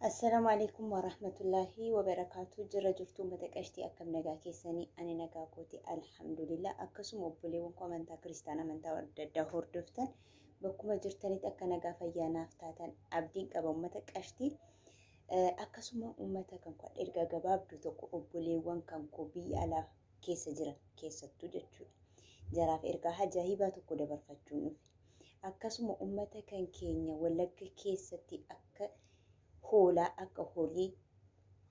Assalaamu alaikum warahmatullaahi wabarakaatu. Jira jirtu uummata qashtii, akkam nagaa keessanii? Ani nagaa kooti, alhamdulillah. Akkasuma obboleewwan koo amantaa kiristaanaa, amantaa adda addaa hordoftan, bakkuma jirtanitti akka nagaa fayyaa naaf taatan abdiin qaba, uummata qashtii. Akkasuma uummata kan koo, ergaa gabaabduu tokko obboleewwan kan koo biyya alaa keessa jiran keessattuu jechuudha. Jaraaf ergaa ajaa'ibaa tokko dabarfachuun dhufe. Akkasuma uummata kan keenya Wallagga keessatti akka hoolaa, akka horii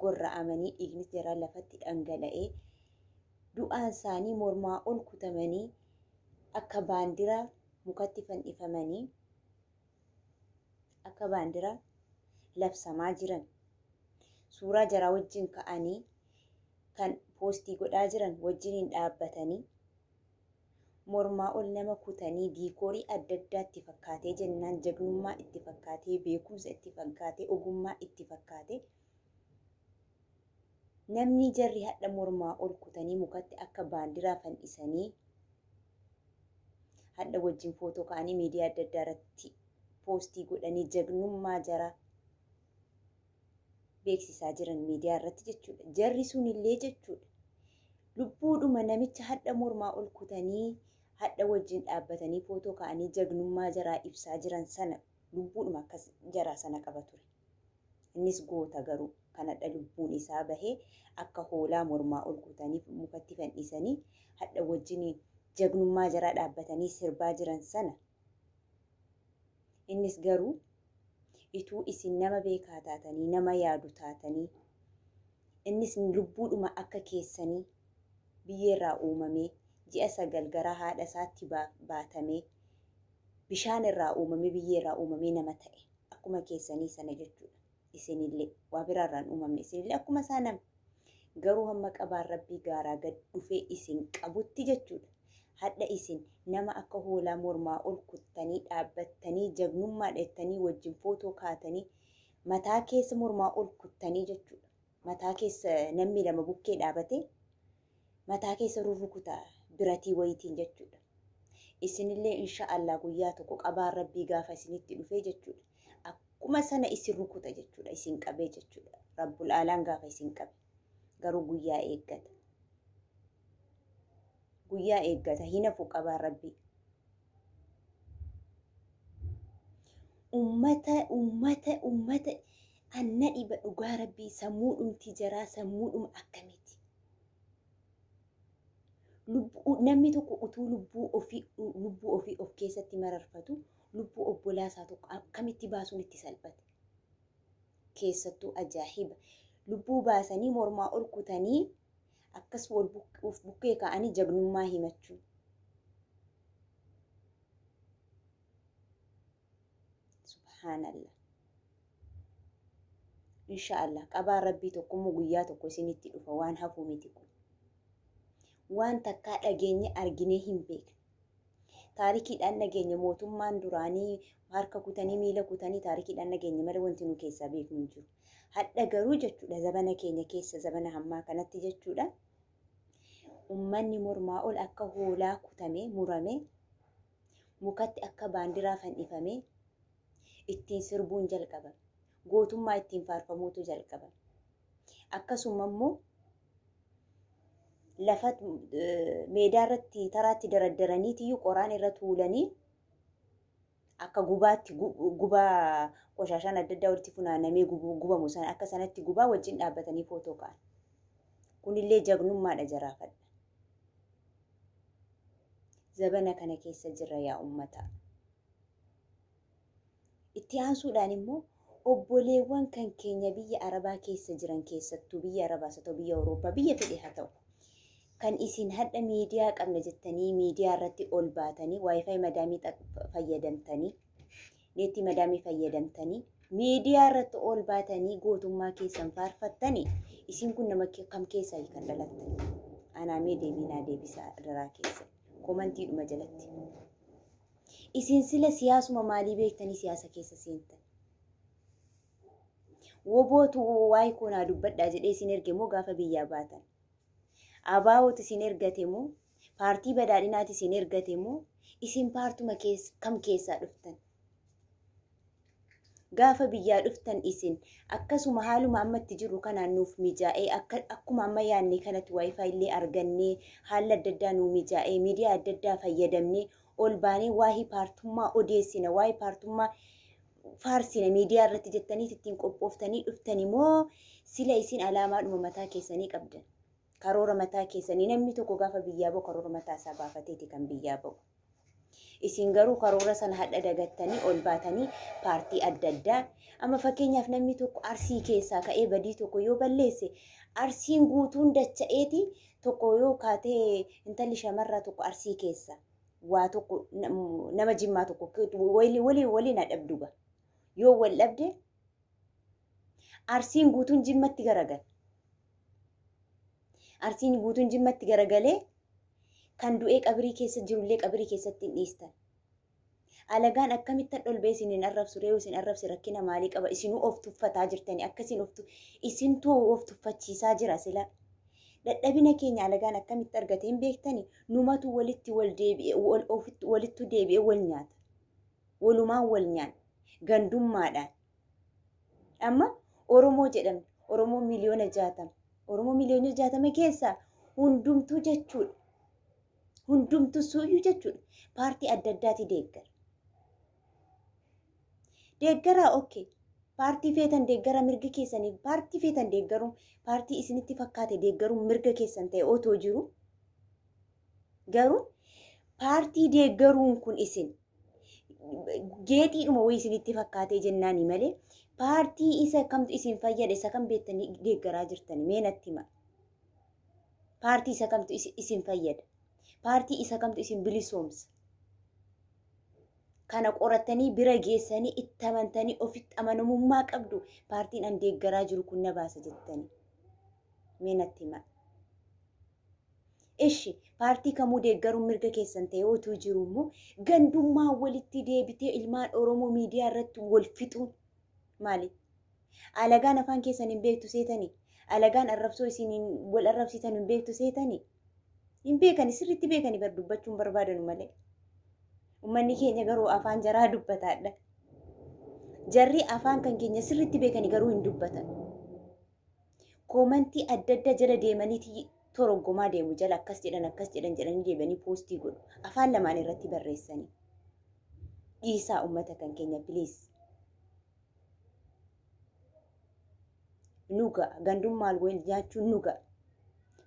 gorra'amanii, dhiignis jaraa lafatti dhangala'ee, du'aan isaanii mormaa ol kutamanii, akka baandiraa mukatti fannifamanii, akka baandiraa labsamaa jiran, suuraa jaraa wajjin ka'anii kan poostii godhaa jiran wajjiniin dhaabbatanii, mormaa ol nama kutanii, diikoorii adda addaa itti fakkaatee jennaan, jagnummaa itti fakkaatee, beekumsa itti fakkaatee, ogummaa itti fakkaatee, namni jarri hadha mormaa ol kutanii mukatti akka baandiraa fannisanii, hadha wajjin footoo ka'anii miidiyaa adda addaa irratti poostii godhanii jagnummaa jaraa beeksisaa jiran miidiyaa irratti jechuudha. Jarri sunillee jechuudha. Lubbuudhuma namicha hadha mormaa ol kutanii, hadha wajjin dhaabbatanii footoo ka'anii jagnummaa jaraa ibsaa jiran sana, lubbuudhuma akkas jaraa sana qaba ture. Innis goota garuu kan hadha lubbuun isaa bahee akka hoolaa mormaa ol kutanii mukatti fannisanii, hadha wajjin jagnummaa jaraa dhaabbatanii sirbaa jiran sana. Innis garuu ituu isin nama beekaa taatanii, nama yaadu taatanii, innis lubbuudhuma akka keessanii biyyeerraa uumamee, ji'a 9 garaa haadha isaatti baatamee, bishaan irraa uumamee, biyyeerraa uumamee nama ta'e akkuma keessanii sana jechuudha. Isinillee waa biraarraan uumamne, isinillee akkuma isaa nama. Garuu hamma qabaan rabbii gaaraa gad dhufee isin qabutti jechuudha. Hadha isin nama akka hoolaa mormaa ol kuttanii dhaabbattanii, jagnummaa dheettanii wajjin footoo kaatanii, mataa keessa mormaa ol kuttanii jechuudha. Mataa keessa namni lama bukkee dhaabatee mataa keessa rurrukuta biratii wayitiin jechuudha. Isinillee insha Allah guyyaa tokko qabaan rabbii gaafa isinitti dhufee jechuudha. Akkuma sana isin rukuta jechuudha. Isin qabee jechuudha. Rabbul aalaan gaafa isin qabe. Garuu guyyaa eeggata. Guyyaa eeggata. Hin hafu qabaan rabbii. Ummata, ummata, ummata anna dhiba dhugaa rabbii, sammuudhumti jaraa sammuudhuma akkamiiti? Lubbuu namni tokko utuu lubbuu ofii of keessatti mararfatu, lubbuu obbolaa isaa tokko akkamitti baasuun itti salphate? Keessattuu ajaa'iba. Lubbuu baasanii mormaa ol kutanii akkas wal of bukkee ka'anii jagnummaa himachuu. Subhaanallah. Inshaallah qabaan rabbii tokkommoo guyyaa tokko isinitti dhufa, waan hafuu miti kun. Waan takkaa dhageenye arginee hin beekne. Taarikiidhaan dhageenya, mootummaan duraanii harka kutanii, miila kutanii taarikiidhaan dhageenya malee wanti nu keessaa beeknu hin jiru. Hadha garuu jechuudha, zabana keenya keessa, zabana hammaa kanatti jechuudha. Uummanni mormaa ol akka hoolaa kutamee murame, mukatti akka baandiraa fannifamee, ittiin sirbuun jalqabame. Gootummaa ittiin faarfamuutu jalqabame. Akkasuma immoo lafa meedaa irratti taraatti daraddaraniitiyyuu qoraan irra tuulanii, akka gubaatti, gubaa qoshaashaan adda addaa walitti funaanamee gubamu sana, akka sanatti gubaa wajjin dhaabbatanii footoo ka'an. Kunillee jagnummaadha jaraafadha. Zabana kana keessa jirra yaa uummata. Itti aansuudhaan immoo obboleewwan kan keenya biyya Arabaa keessa jiran, keessattuu biyya Arabaas haa ta'u, biyya Awurooppaa, biyya fedhe haa ta'u, kan isin hadha miidiyaa qabna jettanii miidiyaa irratti ol baatanii, WiFi madaamii fayyadamtanii, neetii madaamii fayyadamtanii miidiyaa irratti ol baatanii gootummaa keessan faarfattanii, isin kun nama kam keessaa kan dhalattan? Anaamee deebiinaa deebisaa daraa keessa komantiidhuma jalatti. Isin sila siyaasuma maalii beektanii siyaasa keessa seentan? Wobootu waa'ee koonaa dubbadhaa jedhee isin erge moo gaafa biyyaa baatan? Abaawootu isin ergate moo? Paartii badhaadhinaati isin ergate moo? Isin paartuma kam keessaa dhuftan? Gaafa biyyaa dhuftan isin akkasuma haaluma amma itti jirru kanaan nuuf mijaa'ee, akkuma amma yaadne kanatti WiFi illee argannee, haalli adda addaa nuu mijaa'ee, miidiyaa adda addaa fayyadamnee ol baanee waa'ee paartummaa odeessina, waa'ee paartummaa faarsina miidiyaa irratti jettanii ittiin qophooftanii dhuftani moo sila isin alaamaadhuma mataa keessanii qabdan? Karoora mataa keessanii, namni tokko gaafa biyyaa ba'u karoora mataa isaa baafateeti kan biyyaa ba'u. Isin garuu karoora sana hadha dagattanii ol baatanii paartii adda addaa. Amma fakkeenyaaf namni tokko Arsii keessaa ka'ee badii tokko yoo balleesse, Arsiin guutuun dacha'eeti tokko yoo kaatee, intalli shamarraa tokko Arsii keessa waa tokko nama Jimmaa tokko waliin waliin dhabduga. Yoo wal dhabde Arsiin guutuun Jimmatti garagala. Arsiin guutuun Jimmatti garagalee kan du'ee qabrii keessa jirullee qabrii keessatti hin dhiistan. Alagaan akkamittan ol ba'ee isin hin arrabsu ree? Isin arrabse rakkina maalii qaba? Isinuu of tuffataa jirtani, akkasiin of isintuu of tuffachiisaa jira sila. Dadhabina keenya alagaan akkamitti argate hin beektani? Numatu walitti wal deebi'e, wal ofitti walittu deebi'ee wal nyaata. Walumaan wal nyaata. Gandummaadhaan. Amma Oromoo jedhamne, Oromoo 60 miliyoona. Oromoo 60 miliyoona keessaa hundumtuu jechuudha. Hundumtuu suuyyuu jechuudha. Paartii adda addaati deeggara. Deeggaraa, okay. Paartii feetan deeggara, mirgi keessanii paartii feetan deeggaruun, paartii isinitti fakkaate deeggaruun mirga keessan ta'e otoo jiru. Garuu paartii deeggaruun kun isin geexiidhuma wayii isinitti fakkaatee jennaani malee, paartii isa kamtu isin fayyada, isa kam beektanii deeggaraa jirtani, mee natti hima. Paartii isa kamtu isin fayyada? Paartii isa kamtu isin bilisoomsa? Kana qoratanii bira geessanii itti amantanii ofitti amanamummaa qabdu, paartiin an deeggaraa jiru kun na baasa jettanii. Mee natti hima. Ishi, paartii kamuu deeggaruun mirga keessan ta'e otuu jiru immoo gandummaa walitti deebitee ilmaan Oromoo miidiyaa irratti wal fixuun maali? Alagaan afaan keessan hin beektu seetanii? Alagaan arrabsoo isin wal arrabsitan hin beektu seetanii? Hin beekani, sirriitti beekani bar, dubbachuun barbaadanu malee. Uummanni keenya garuu afaan jaraa dubbataadha. Jarri afaan kan keenya sirriitti beekani garuu hin dubbatan. Koomantii adda addaa jala deemaniiti toroggomaa deemu, jala akkas jedhan, akkas jedhan jedhanii deebanii poostii godhu. Afaan lamaan irratti barreessanii. Dhiisaa uummata kan keenya, please. Nu ga'a, gandummaan wal nyaachuun nu ga'a.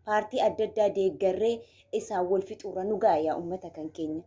Paartii adda addaa deeggarree isaan wal fixuurra nu ga'a, yaa uummata kan keenya.